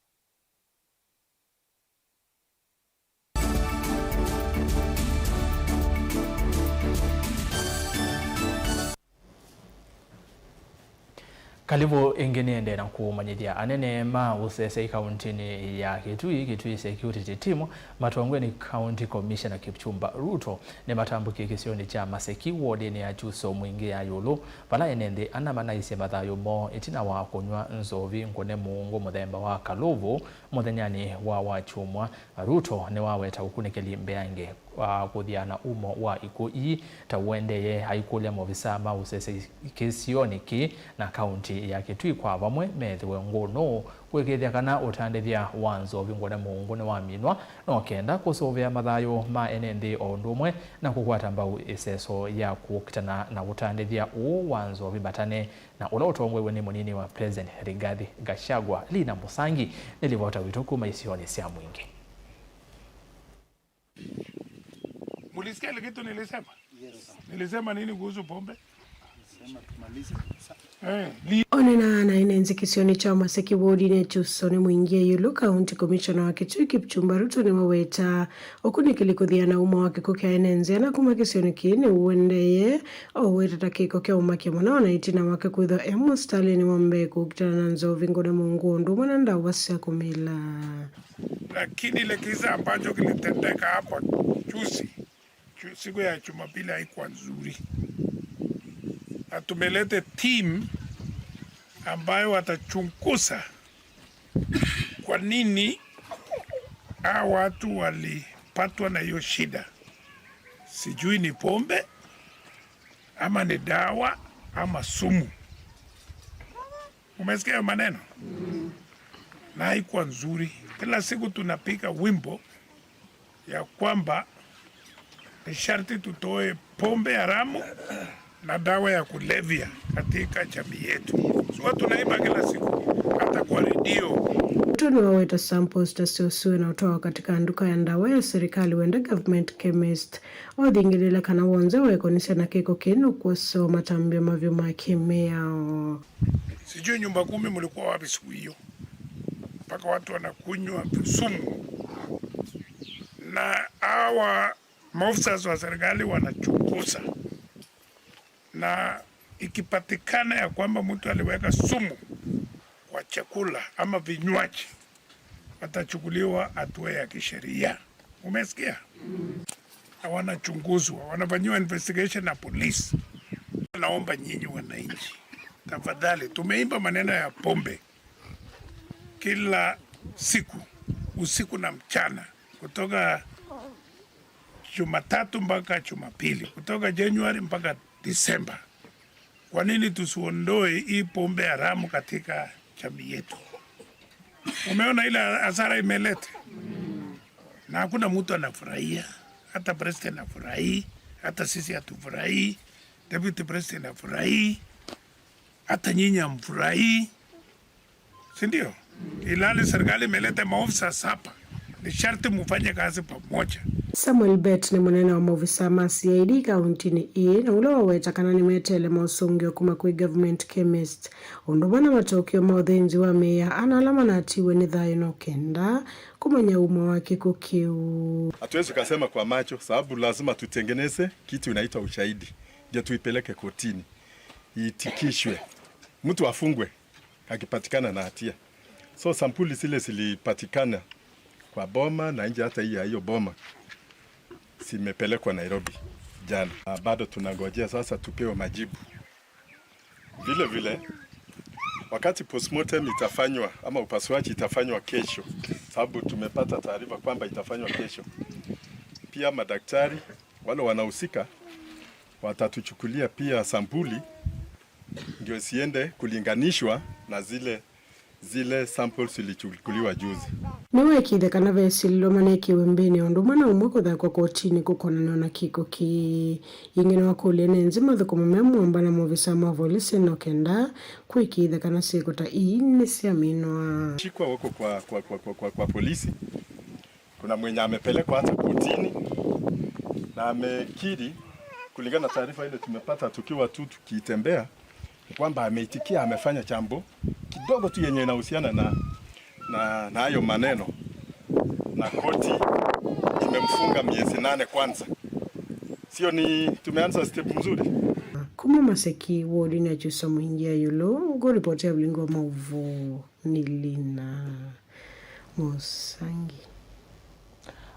Kalivũ ĩngĩ nĩendee na kũmanyĩthya anene ma ũseseĩ kaũntĩnĩ ya Kitui, Kitui Security Team, matongwe nĩ County Commissioner Kipchumba Ruto, nĩmatambũkie kĩsionĩ kya Maseki, wodinĩ ya Kyuso Mwingĩ ya ĩũlũ, vala ene nthĩ ana manaisye mathayũ moo ĩtina wa kũnyw'a nzovi ngũne mũũngũ mũthemba wa kalũvũ mũthenyanĩ wa Wakyumwa. Ruto nĩwaweta ũkunĩkĩli mbeange wa kũthiana umo wa ikw'ũ ii ta ũendee, aikũlya maovisaa ma ũsese kĩsionĩ kĩĩ na kaunti ya Kitui kwa vamwe methĩwe ngũnũ kũĩkĩĩthya kana ũtandĩthya wa nzovi ngũne mũungu nĩwaminwa, no kenda kũsũvĩa mathayũ ma ene nthĩ o ũndũ ũmwe na kũkwata mbau ĩseso ya kũkitana na ũtandĩthya ũũ wa nzovi mbatane na ũla ũtongoew'e nĩ mũnini wa President Rigathi Gachagua. Lina Mũsangi nĩ livota witũ kuma isionĩ sya Mwingi. Mulisikia ile kitu nilisema? Yes. Nilisema nini kuhusu pombe? Nilisema tumalize kabisa. Eh, li- Onena na ene nzikisio nĩ kya Maseki wodinĩ ya Kyusoni Mwingi ĩũlũ, County Commissioner wa Kitui Kipchumba Ruto nĩwaweta ũkunĩkĩli kũthiana umo wa kĩkw'ũ kya ene nzĩa na kuma kĩsionĩ kĩĩ nĩũendee, o wetata kĩko kya ũmakya mũno ona ĩtina wake kwĩthwa e mũsitalĩnĩ wa mbee kũkitana na nzovi ngũne mũungu ũndũ ũmwe na ndawa sya kũmila. Lakini ile kisa ambacho kilitendeka hapa juzi, ju-, siku ya Jumapili haikuwa nzuri, na tumelete team ambayo watachunguza kwa nini hawa watu walipatwa na hiyo shida. Sijui ni pombe ama ni dawa ama sumu. Umesikia hayo maneno? Na haikuwa nzuri. Kila siku tunapiga wimbo ya kwamba ni sharti tutoe pombe haramu na dawa ya kulevya katika jamii yetu. Sio tunaimba kila siku, hata kwa redio. Ruto nĩwaweta samples ta syoosiwe na ũtwawa katika nduka ya ndawa ya serikali wenda government chemist. Othingĩlĩla kana wonze weekonisya na kĩko kĩĩ nũkwosewa matambya mavyu ma kĩmĩao. Sijui nyumba kumi mlikuwa wapi siku hiyo, mpaka watu wanakunywa sumu. Na hawa maofisa wa serikali wanachunguza, na ikipatikana ya kwamba mtu aliweka sumu kwa chakula ama vinywaji, watachukuliwa hatua ya kisheria. Umesikia? Na wanachunguzwa, wanafanyiwa investigation na polisi. Naomba nyinyi wananchi, tafadhali, tumeimba maneno ya pombe kila siku, usiku na mchana, kutoka Jumatatu mpaka Jumapili, kutoka Januari mpaka Disemba. Kwa nini tusiondoe hii pombe haramu katika jamii yetu? Umeona ile hasara imeleta? Na hakuna mtu anafurahia, hata president hafurahii, hata sisi hatufurahii, deputy president hafurahii, hata nyinyi hamfurahii, si ndio? Ilhali serikali imeleta maofisa saba, ni sharti mufanye kazi pamoja. Samuel Bet nĩ mũnene wa maovisaa ma C I D kauntinĩ ĩĩ, na ũla waweta kana nĩmeteele maũsũngĩo kuma kwĩ government chemist, ũndũ ũmwe na matokeo ma ũthĩnzi wa mĩĩa ana ala manatiwe nĩ thayũ no kenda kũmanya uma wa kĩko kĩu. Hatuwezi kasema kwa macho, sababu lazima tutengeneze kitu inaitwa ushahidi, ndio tuipeleke kotini, iitikishwe, mtu afungwe akipatikana na hatia. So sampuli zile zilipatikana kwa boma na nje hata hii ya hiyo boma zimepelekwa Nairobi jana. Ah, bado tunangojea sasa tupewe majibu. Vile vile, wakati postmortem itafanywa ama upasuaji itafanywa kesho, sababu tumepata taarifa kwamba itafanywa kesho, pia madaktari wale wanahusika watatuchukulia pia sampuli ndio ziende kulinganishwa na zile, zile samples zilichukuliwa juzi. Nĩweekĩĩthya kana vesilĩlwa maneekiwe mbĩnĩ o ũndũ ũmwe na ũmwe kũthakwa kotinĩ kũkonanwa na kĩko kĩĩ. Ĩngĩ nĩwakũlya ene nzĩ mathũkũmo me mũamba na maovisaa ma volisi no kenda kũĩkĩĩthya kana syĩko ta ii nĩsyaminwa. Shikwa wako kwa, kwa, kwa, kwa, kwa, kwa polisi. Kuna mwenye amepelekwa hata kotini na amekiri, kulingana na taarifa ile tumepata tukiwa tu tukitembea, kwamba ameitikia amefanya jambo kidogo tu yenye inahusiana na, na, na hayo maneno, na koti imemfunga miezi nane kwanza. Sio ni tumeanza step mzuri? Kuma Maseki, wodinĩ ya Kyuswa Mwingi ya ĩũlũ, ngũripoti ya Vilingi wa Maũvoo nĩ Lina Mũsangi.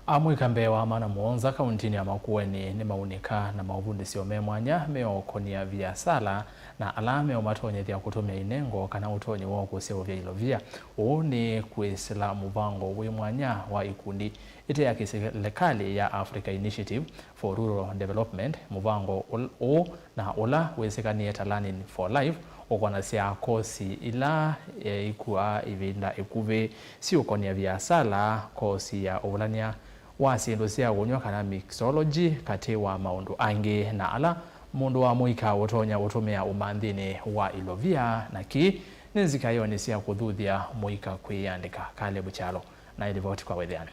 Amũika mbee wa maana mũonza kauntinĩ ya Makueni nĩmaunĩka na maũvundĩsyo me mwanya meũkonia viasala na ala meũmatonyethya kũtũmĩa inengo kana ũtonyi woo kũseũvya ilovia. Ũũ nĩ kwĩsĩla mũvango wĩ mwanya wa ikundi Ĩtee ya kĩsilikalĩ ya Africa Initiative for Rural Development, mũvango ũl- ũũ na ũla wĩsĩkanĩe ta Learning for Life ũkonasya kosi ila, e, ikuaa ĩvinda ĩkuvĩ siũkonia viasala, kosi ya ũvulany'a wa syĩndũ sya ũnyw'a kana mixology, katĩ wa maũndũ angĩ, na ala mũndũ wa mũika ũtonya ũtũmĩa ũmanthĩnĩ wa ilovia, na kĩĩ nĩ nzikaĩonĩ sya kũthuthya mũika kwĩyĩandĩka. Caleb Kyalo na ĩlivoti kwa wĩthĩano.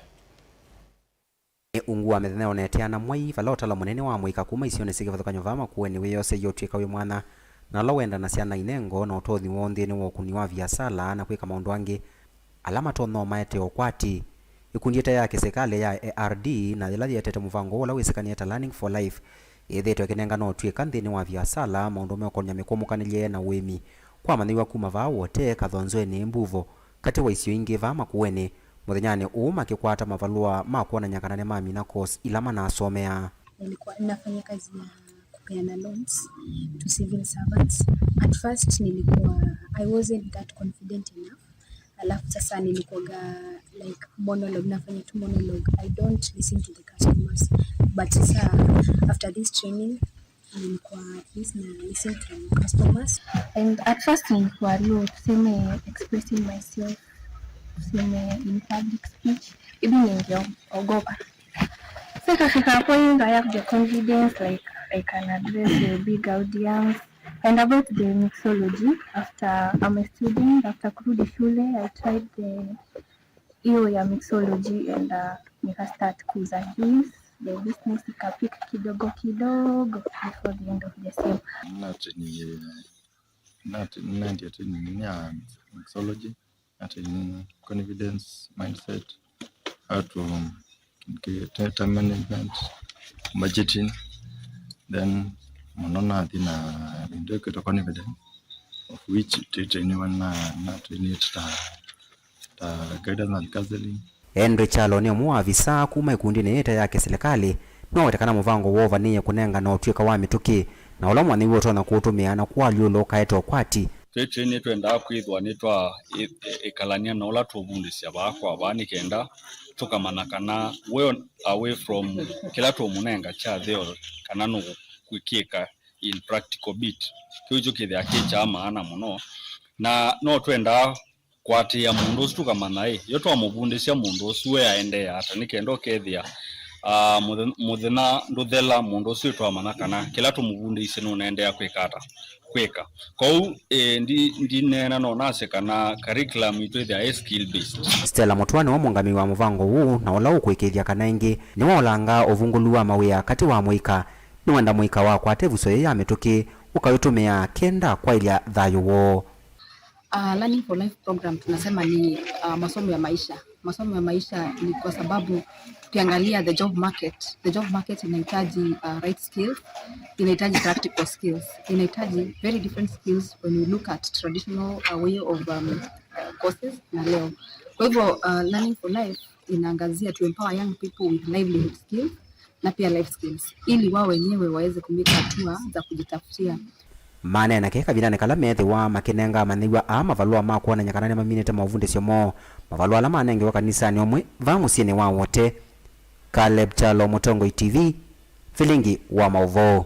Nĩ ungu wa mĩthenya onete ana mwai, vala ũtalo mũnene wa mũika kuma isionĩ syĩ kĩvathũkany'o vaa Makueni wĩyoseie ũtw'ĩka wĩ mwanya, na ũla wendanasya na inengo na ũtonyi woo nthĩnĩ wa ũkũni wa viasala na kwĩka maũndũ angĩ ala matonya ũmaete ũkwati. Ikundi ĩte ya kĩsilikalĩ ya A R D, na yĩla yĩetete mũvango ũla wĩsĩkanĩe ta Learning for Life, yĩthĩĩtwe ĩkĩnengana ũtw'ĩka nthĩnĩ wa viasala, maũndũ meũkonya mĩkũmũkanĩlye na ũĩmi. Kwamanyĩw'a kuma vaa Wote, Kathonzweni, Mbuvo, katĩ wa isio ingĩ vaa Makueni, mũthenyanĩ ũũ makĩkwata mavalũa ma kwonany'a kana nĩmamina course ila manasomea. Nilikuwa nafanya kazi ya kupeana loans to civil servants. At first nilikuwa, I wasn't that confident enough. Alafu sasa nilikuwaga like monologue, nafanya tu monologue. I don't listen to the customers. But sasa after this training, nilikuwa at least na listen to customers. And at first nilikuwa low, tuseme expressing myself, tuseme in public speech, hivi ningeogopa. So ikafika a point I have the confidence, like, I can address a big audience. And about the mixology, after I'm a student, after kurudi shule, I tried the hiyo ya mixology and uh, nika start kuuza juice. The business ikapick kidogo kidogo before the end of the same. Nati ni nati nandi ati ni ya mixology, ati ni confidence mindset, how to get time management, budgeting, then mũno nathi na ndio kitu confidence, of which tete ni wana nati ni ta ta guidance and counseling. Henry Kyalo nĩ ũmwe wa avisaa kuma ĩkundinĩ yĩte ya kĩsilikalĩ, nĩwaweta kana mũvango woo ũvanĩĩe kũnengana ũtw'ĩka wa mĩtũkĩ, na ũla mwanyĩw'e ũtonya kũũtũmĩa na kũalyũlũka ũkaete ũkwati. Twĩ train nĩtwendaa kwĩthĩwa nĩtwa ĩ- ĩ- ĩkalany'a na ũla tũvundĩsya vaa kwa vaa nĩ kenda tũkamanya kana well away from kĩla tũmũnenga kya theory kana nũkwĩkĩka in practical bit. Kĩu kyo kĩthĩa kĩ kya maana mũno, na no twendaa kũatĩĩa mũndũ ũsu tũkamanya ĩ, yo twamũvundĩsya mũndũ ũsu we aendeea ata, nĩ kenda ũkethĩa, ah, mũthe- mũthenya ndũthela mũndũ ũsu ĩtwamanya kana kĩla tũmũvundĩisye nũnaendeea kwĩka ata, kwĩka. Kwoou, ĩ, ndi- ndineena no nasye kana curriculum itũ ĩthĩa ĩ skill based. Stella Mũtũa nĩwe mũũngamĩi wa mũvango ũũ na ũla ũkũĩkĩĩthya kana ĩngĩ nĩwaũlangaa ũvungũlu wa mawĩa katĩ wa mũika. Nĩwenda mũika wakwata ĩvuso yĩĩ ya mĩtũkĩ ũkawĩtũmĩa kenda kwaĩlya thayũ woo. Uh, Learning for Life program tunasema ni uh, masomo ya maisha. Masomo ya maisha ni kwa sababu tukiangalia the job market, the job market inahitaji uh, right skills, inahitaji practical skills, inahitaji very different skills when we look at traditional uh, way of um, uh, courses na leo. Kwa hivyo uh, Learning for Life inaangazia to empower young people with livelihood skills na pia life skills ili wao wenyewe waweze kumake hatua za kujitafutia. Maneena kĩ kavindanĩ kala meethĩwa makĩnenga amanyĩw'a aa mavalũa ma kwonany'a kana nĩmaminĩte maũvundĩsyo moo, mavalũa ala manengewe kanisanĩ ũmwe vaa mũsyĩnĩ wa Wote. Caleb Kyalo, Mũtongoi T V, Vilingi wa Maũvoo.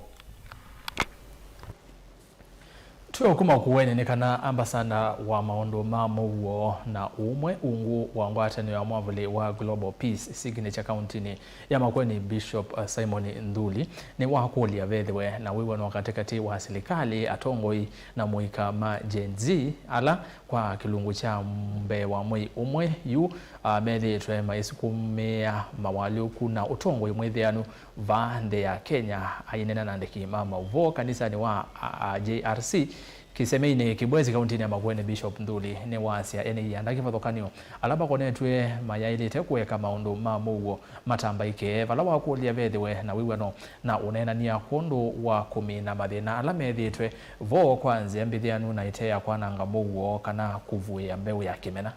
Twĩ o kuma Makueni nĩ kana ambasada wa maũndũ ma mũuo na ũmwe ungu wa ngwatanĩo ya mwavũli wa Global Peace Signature kauntinĩ ya Makueni, Bishop, uh, Simon Nthuli, nĩwakũlya vethĩwe na wĩw'ano katĩkatĩ wa silikalĩ, atongoi na mũika ma Gen Z, ala kwa kĩlungu kya mbee wa mwei ũmwe yu, uh, methĩĩtwe maisukumĩa mawalyũku na ũtongoi mwĩthĩanu vaa nthĩ ya Kenya. Aineena na andĩki ma maũvoo kanisanĩ wa, uh, J R C, Kĩsemeinĩ Kĩbwezi kauntinĩ ya Makueni, Bishop Nthuli nĩwasya ene ianda kĩvathũkany'o ala makonetw'e mayaĩlĩte kũeka maũndũ ma mũuo matambaĩke, vala wakũlya vethĩwe na wĩw'ano na ũneenany'a kwondũ wa kũmina mathĩna ala methĩĩtwe vo kwa nzĩa mbĩthĩanu na ĩte ya kwananga mũuo kana kũvuĩa mbeũ ya kĩmena.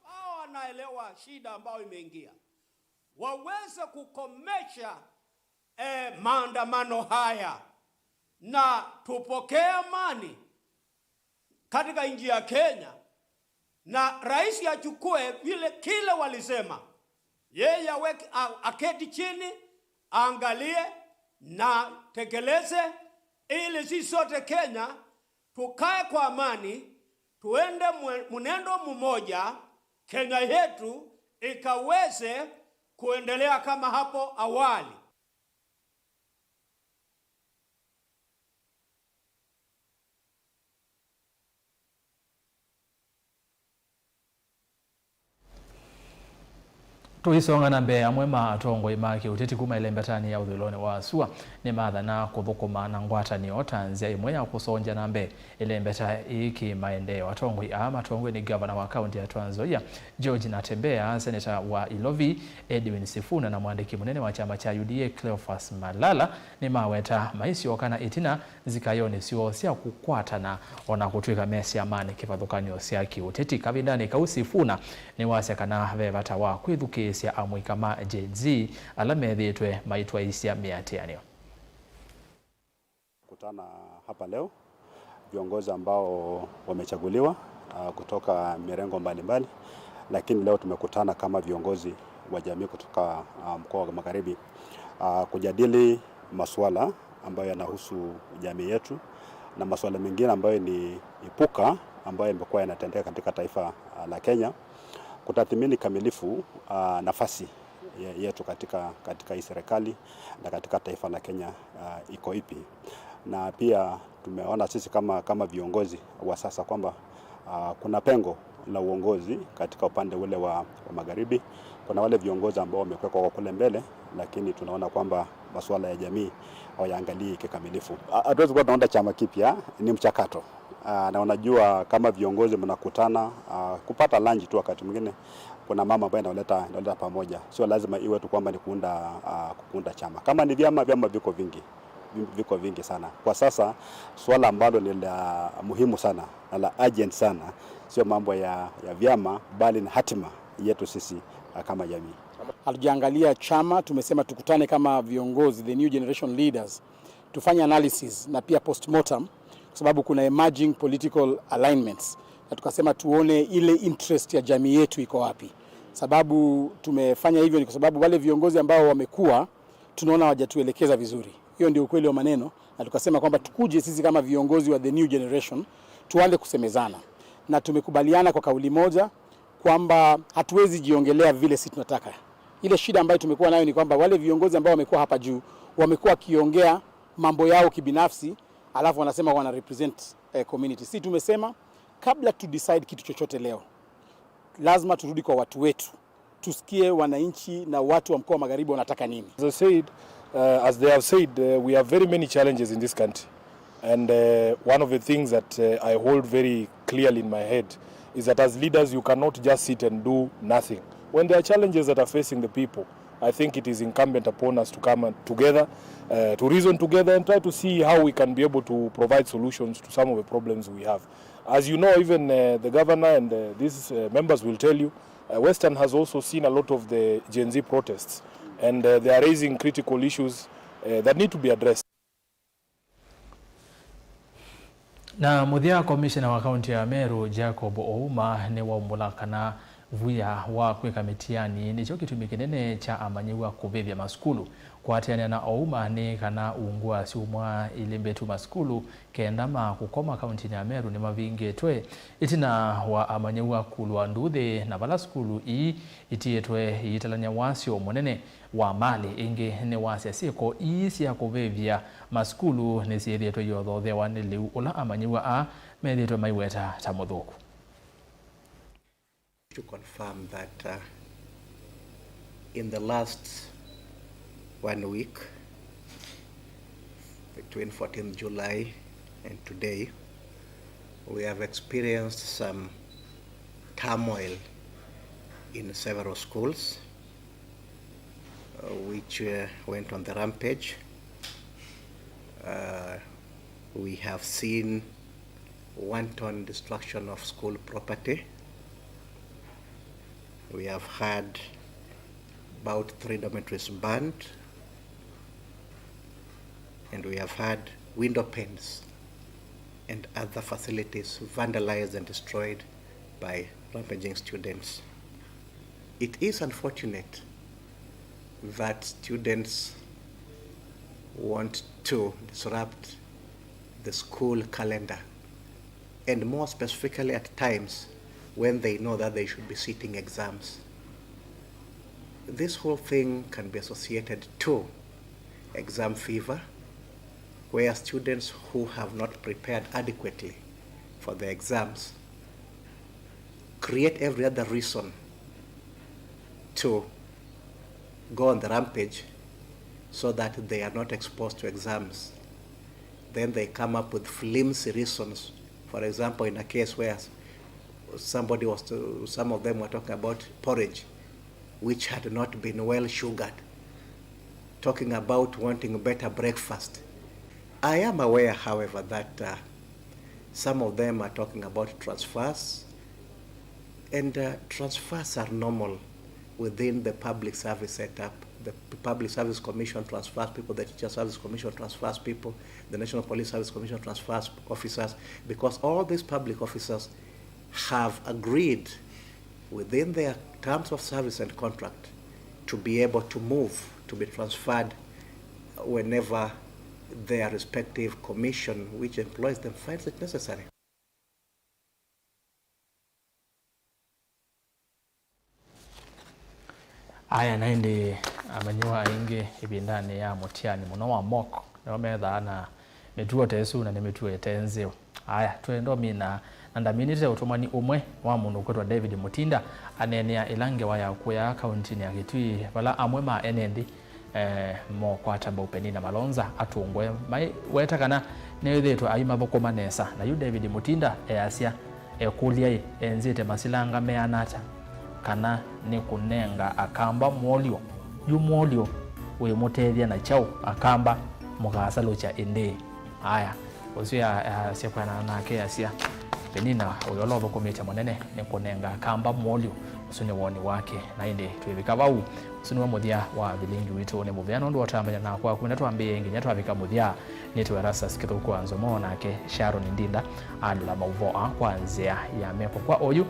Ambao wanaelewa shida ambayo imeingia, waweze kukomesha eh, maandamano haya na tupokee amani katika nchi ya Kenya, na rais achukue vile kile walisema, Yeye aweke, a-, aketi chini, aangalie na tekeleze, ili sisi sote Kenya tukae kwa amani, tuende mwe-, mwenendo mmoja, Kenya yetu ikaweze kuendelea kama hapo awali. Tũisonga na mbee, amwe ma atongoi ma kĩũteti kuma ĩlembetanĩ ya ũthũĩlonĩ wa sua nĩmathanaa kũthũkũma na ngwatanĩo ta nzĩa ĩmwe ya kũsongya na mbee ĩlembeta ĩĩ kĩmaendeeo. Atongoi aa matongoew'e nĩ ngavana wa kaũntĩ ya Trans Nzoia, George Natembeya, seneta wa Ilovi, Edwin Sifuna, na mwandĩki mũnene wa kyama kya U D A, Cleophas Malala, nĩmaweta maisyoka na ĩtina nzikayonĩ syoo sya kũkwatana, o na kũtw'ĩka me syamanĩ kĩvathũkany'o sya kĩũteti. Kavindanĩ kau, Sifuna nĩwasya kana ve vata wa kwĩthukĩĩsya amũika ma Gen Z ala methĩĩtwe maitwaĩĩsya mĩatĩanĩo. Kutana hapa leo viongozi ambao wamechaguliwa, ah, kutoka mirengo mbalimbali, lakini leo tumekutana kama viongozi wa jamii kutoka, ah, mkoa wa Magharibi, ah, kujadili masuala ambayo yanahusu jamii yetu na masuala mengine ambayo ni ipuka ambayo yamekuwa yanatendeka katika taifa, ah, la Kenya, kutathmini kamilifu, ah, nafasi ye-, yetu katika, katika hii serikali na katika taifa la Kenya, ah, iko ipi. Na pia tumeona sisi kama, kama viongozi wa sasa kwamba, ah, kuna pengo la uongozi katika upande ule wa, wa magharibi. Kuna wale viongozi ambao wamekuwa kwa kule mbele, lakini tunaona kwamba masuala ya jamii hawayaangalii kikamilifu. Ah, hatuwezi kuwa tunaunda chama kipya, ni mchakato. Ah, na unajua kama viongozi mnakutana, ah, kupata lunch tu wakati mwingine, kuna mambo ambayo inaleta, inaleta pamoja. Sio lazima iwe tu kwamba ni kuunda, ah, kuunda chama. Kama ni vyama, vyama viko vingi. Viko vingi sana. Kwa sasa, suala ambalo ni la muhimu sana na la urgent sana, sio mambo ya, ya vyama, bali ni hatima yetu sisi, ah, kama jamii. Hatujaangalia chama, tumesema tukutane kama viongozi, the new generation leaders, tufanye analysis na pia postmortem, kwa sababu kuna emerging political alignments, na tukasema tuone ile interest ya jamii yetu iko wapi, sababu tumefanya hivyo ni kwa sababu wale viongozi ambao wamekuwa, tunaona hawajatuelekeza vizuri. Hiyo ndio ukweli wa maneno, na tukasema kwamba tukuje sisi kama viongozi wa the new generation tuanze kusemezana, na tumekubaliana kwa kauli moja kwamba hatuwezi jiongelea vile sisi tunataka. Ile shida ambayo tumekuwa nayo ni kwamba wale viongozi ambao wamekuwa hapa juu wamekuwa wakiongea mambo yao kibinafsi, alafu wanasema wana represent, eh, community. Sisi tumesema kabla tu decide kitu chochote leo, lazima turudi kwa watu wetu, tusikie wananchi na watu wa mkoa wa Magharibi wanataka nini. As I said, uh, as they have said, uh, we have very many challenges in this country. And, uh, one of the things that, uh, I hold very clearly in my head is that as leaders, you cannot just sit and do nothing. When there are challenges that are facing the people, I think it is incumbent upon us to come and together, uh, to reason together and try to see how we can be able to provide solutions to some of the problems we have. As you know, even, uh, the governor and, uh, these, uh, members will tell you, uh, Western has also seen a lot of the Gen Z protests, and, uh, they are raising critical issues, uh, that need to be addressed. Na mũthya, komishena wa kaũntĩ ya Meru, Jacob Ouma, nĩwaumbũla kana vuya wa kwĩka mĩtiani nĩkyo kĩtumi kĩnene kya amanyĩw'a kũvĩvya masukulu. Kũatĩanĩa na Ouma nĩ kana ungu wa syumwa ilĩ mbĩtu masukulu kenda ma kũkoma kaũntĩnĩ ya Meru nĩmavingĩtwe ĩtina wa amanyĩw'a kũlwa nduuthĩ, na vala sukulu ii itiĩtwe iitalany'a wasyo mũnene wa malĩ. Ĩngĩ nĩwasya syĩko ii sya kũvĩvya masukulu nĩsyĩthĩĩtwe iothothewa nĩ lĩu ũla amanyĩw'a aa methĩĩtwe maiweta ta mũthũku. To confirm that, uh, in the last one week, between fourteenth July and today, we have experienced some turmoil in several schools, uh, which, uh, went on the rampage. Uh, we have seen wanton destruction of school property. We have had about three dormitories burned, and we have had window panes and other facilities vandalized and destroyed by rampaging students. It is unfortunate that students want to disrupt the school calendar, and more specifically at times when they know that they should be sitting exams. This whole thing can be associated to exam fever, where students who have not prepared adequately for the exams create every other reason to go on the rampage so that they are not exposed to exams. Then they come up with flimsy reasons. For example, in a case where somebody was to, some of them were talking about porridge which had not been well sugared, talking about wanting better breakfast. I am aware, however, that uh, some of them are talking about transfers, and uh, transfers are normal within the public service setup. The Public Service Commission transfers people, the Teacher Service Commission transfers people, the National Police Service Commission transfers officers, because all these public officers have agreed within their terms of service and contract to be able to move, to be transferred whenever their respective commission which employs them finds it necessary. Aya, na ĩndĩ amanyĩw'a aingĩ ĩvindanĩ ya mũtiani mũno wa mock nĩo methaa na mĩtuo ta ĩsu, na nĩ mĩtuo ĩte nzeo. Aya, twenda ũmina, na ndaminĩte ũtũmani ũmwe wa mũndũ ũkwĩtwa David Mutinda aneenea ĩla ngewa yakũyaa kauntinĩ ya Kitui, vala amwe ma ene nthĩ eh, mokwata mbau Penina Malonza atũngwe maiweta kana nĩwĩthĩĩtwe aimathũkũma nesa. Na yu David Mutinda easya ekũlya-ĩ, enzĩte masilanga meana ata, kana nĩ kũnenga Akamba mwolyo? Yu mwolyo wĩmũtethya na kyaũ Akamba mũkasalũkya ĩndĩĩ? Aya, ũsu ya- yaasya kwĩanana nake, asya, Penina ũyũ ũla ũthũkũmĩte mũnene nĩ kũnenga Akamba mwolyo. Ũsu nĩ woni wake. Na ĩndĩ twĩvika vau, ũsu nĩwe mũthya wa vilingi witũ nĩ mũvea nũndũ wa ũtambany'a nakwa kuma twambĩĩe nginya twavika mũthya. Nĩtwe Erastus Kĩthũku wa Nzomo, nake Sharon Ndinda alũla maũvoo aa kwa nzĩa ya meko. Kwa oyu,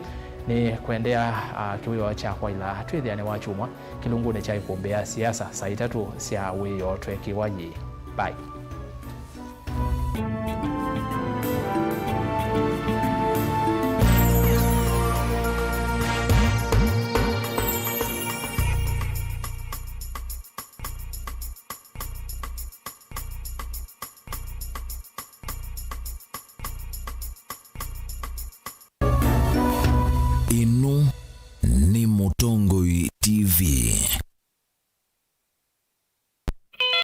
nĩ kwendea ah, kĩwĩoo kyakwa ila twĩthĩane wa kyumwa kĩlungunĩ kya ĩkũmbĩ ya siasa saa itatũ sya wĩoo twekĩwa yĩĩ. Bye. Ĩno